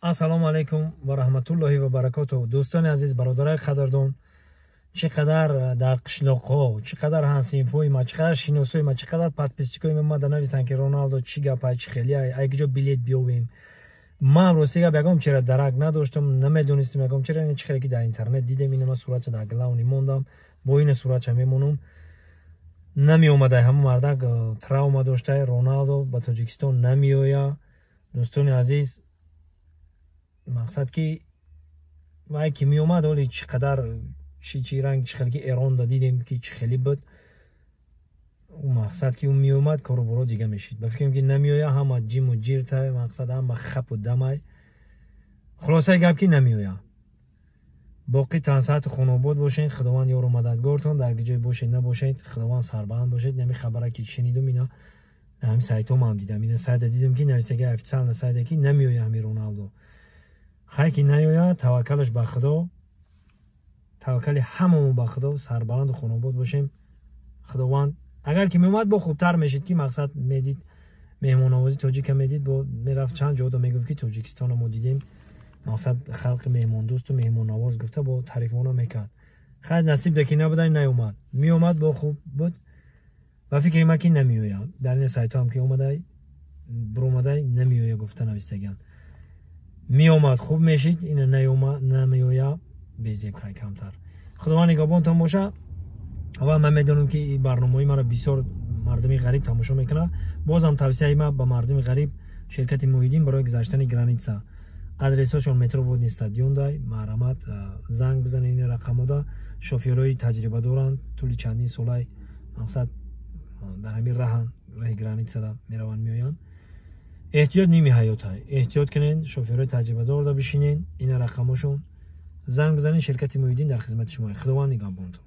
Ассалому алайкум ва раҳматуллоҳи ва баракотуҳ. Дӯстони азиз, бародарои қадрдон, чӣ қадар дар қишлоқҳо, чӣ қадар ҳамсинфҳои ма, чӣ қадар шиносои ма, чӣ қадар подписчикои ма мада нависанд, ки Роналдо чӣ гапай, чӣ хелиай, ай куҷо билет биёвем. Ман рости гап ягон чера дарак надоштам, намедонистам ягон чера, ин чӣ хеле ки дар интернет дидем, ина ма суратча дар главни мондам, бо ина суратча мемонам. Намеомадай ҳамон мардак, травма доштай, Роналдо ба Тоҷикистон намеоя. Дӯстони азиз, мақсад ки вай ки меомад, оли чӣ қадар чӣ ранг, чӣ хеле ки Эронда дидем, ки чӣ хеле буд, ӯ мақсад ки ӯ меомад, кору боро дига мешид. Ба фикрам, ки намеоя, ҳама ҷиму ҷиртай, мақсад ҳама хапу дамай. Хулосаи гап, ки намеоя. Боқӣ тансаҳату хонобод бошед, Худованд ёру мададгортон, дар ҷое бошед, набошед, Худованд сарбаланд бошед. Нами хабара ки шунидум, ина ҳами сайтҳо ман дидам, ина сайта дидам, ки навистаги официально сайта, ки намеоя ҳами Роналдо. Хай, ки наёя, таваккалаш ба Худо, таваккали ҳамамо ба Худо, сарбаланду хонобод бошем. Худованд агар ки меомад, бо хубтар мешид, ки мақсад медид, меҳмоннавозӣ тоҷика медид, бо мерафт чанд ҷода, мегуфт, ки Тоҷикистоно мо дидем, мақсад халқи меҳмондӯсту меҳмоннавоз гуфта, бо тарифона мекард. Хай, насиб да ки набуда, наёмад. Меомад, бо хуб буд. Ба фикри ман, ки намеояд. Дар ин сайтҳоам ки омадай, биромадай, намеоя гуфта навистагианд. Меомад, хуб мешид, ина намеоя, безеб. Хай, камтар Худованд нигаҳбонтон боша. Ва ман медонам, ки ин барномаҳои маро бисёр мардуми ғариб тамошо мекунад. Бозам тавсияи ман ба мардуми ғариб: ширкати Муҳиддин барои гузаштани граница, адресҳошон метро Водный стадиондай. Марҳамат, занг бизанед ин рақамода. Шофёрҳои таҷриба доранд, тӯли чандин солай мақсад дар ҳамин раҳанд, раҳи границада мераванд, меоянд. Эҳтиёт ними ҳаётай, эҳтиёт кунед, шофёрҳои таҷрибадорда бишинед. Ина рақамошон, занг бизанед. Ширкати Муҳиддин дар хизмати шумо. Худованд нигаҳбонтон.